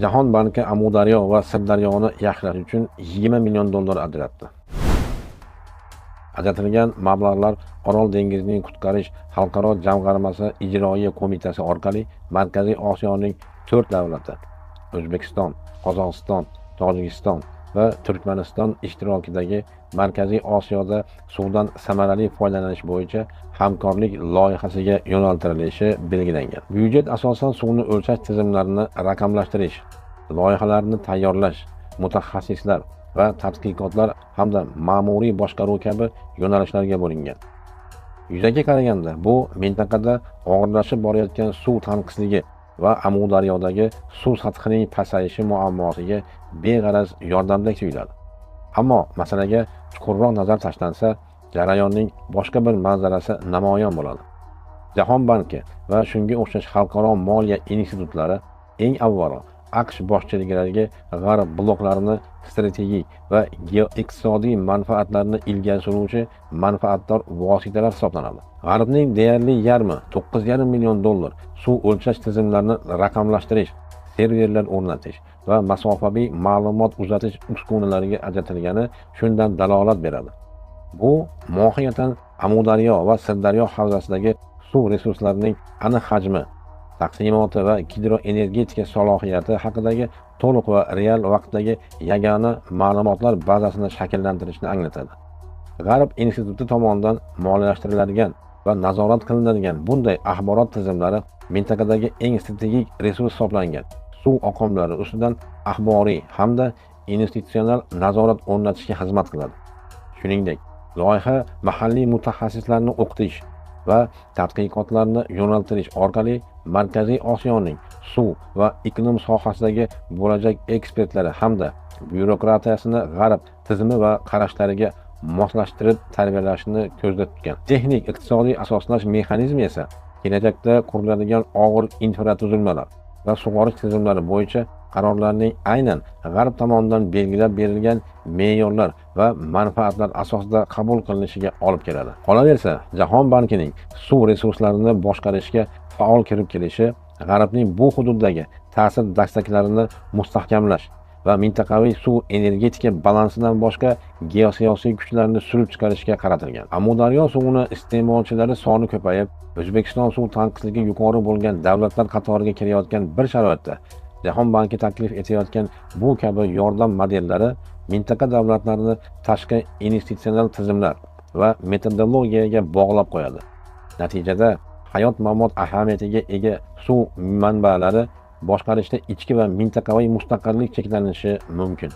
Jahon banki Amudaryo va Sirdaryoni yaxshilash uchun 20 million dollar ajratdi. Ajratilgan mablag'lar Orol dengizining qutqarish xalqaro jamg'armasi ijroiya qo'mitasi orqali Markaziy Osiyoning 4 davlati O'zbekiston, Qozog'iston, Tojikiston va Turkmaniston ishtirokidagi Markaziy Osiyoda suvdan samarali foydalanish bo'yicha hamkorlik loyihasiga yo'naltirilishi belgilangan. Byudjet asosan suvni o'lchash tizimlarini raqamlashtirish, loyihalarni tayyorlash, mutaxassislar va tadqiqotlar hamda ma'muriy boshqaruv kabi yo'nalishlarga bo'lingan. Yuzaga qaraganda, bu mintaqada og'irlashib borayotgan suv tanqisligi va Amudaryodagi suv sathining pasayishi muammosiga beg'araz yordamdek tuyuladi. Ammo masalaga chuqurroq nazar tashlansa, jarayonning boshqa bir manzarasi namoyon bo'ladi. Jahon banki va shunga o'xshash xalqaro moliya institutlari eng avvalo AQSh boshchiligidagi g'arb bloklarini strategik va geoiqtisodiy manfaatlarini ilgari suruvchi manfaatdor vositalar hisoblanadi. G'arbning deyarli yarmi, 9,5 million dollar suv o'lchash tizimlarini raqamlashtirish, serverlar o'rnatish va masofaviy ma'lumot uzatish uskunalariga ajratilgani shundan dalolat beradi. Bu mohiyatan Amudaryo va Sirdaryo havzasidagi suv resurslarining aniq hajmi, taqsimoti va gidroenergetika salohiyati haqidagi to'liq va real vaqtdagi yagona ma'lumotlar bazasini shakllantirishni anglatadi. G'arb instituti tomonidan moliyalashtiriladigan va nazorat qilinadigan bunday axborot tizimlari mintaqadagi eng strategik resurs hisoblangan suv oqimlari ustidan axboriy hamda institutsional nazorat o'rnatishga xizmat qiladi. Shuningdek, loyiha mahalliy mutaxassislarni o'qitish va tadqiqotlarni yo'naltirish orqali Markaziy Osiyoning suv va iqlim sohasidagi bo'lajak ekspertlari hamda byurokratiyasini g'arb tizimi va qarashlariga moslashtirib tarbiyalashni ko'zda tutgan. Texnik iqtisodiy asoslash mexanizmi esa kelajakda quriladigan og'ir infratuzilmalar va sug'orish tizimlari bo'yicha qarorlarning aynan g'arb tomonidan belgilab berilgan me'yorlar va manfaatlar asosida qabul qilinishiga olib keladi. Qolaversa, Jahon bankining suv resurslarini boshqarishga faol kirib kelishi g'arbning bu hududdagi ta'sir dastaklarini mustahkamlash va mintaqaviy suv energetika balansidan boshqa geosiyosiy kuchlarni surib chiqarishga qaratilgan. Amudaryo suvini iste'molchilari soni ko'payib, O'zbekiston suv tanqisligi yuqori bo'lgan davlatlar qatoriga kirayotgan bir sharoitda Jahon banki taklif etayotgan bu kabi yordam modellari mintaqa davlatlarini tashqi institutsional tizimlar va metodologiyaga bog'lab qo'yadi. Natijada hayot mamot ahamiyatiga ega suv manbalari boshqarishda ichki va mintaqaviy mustaqillik cheklanishi mumkin.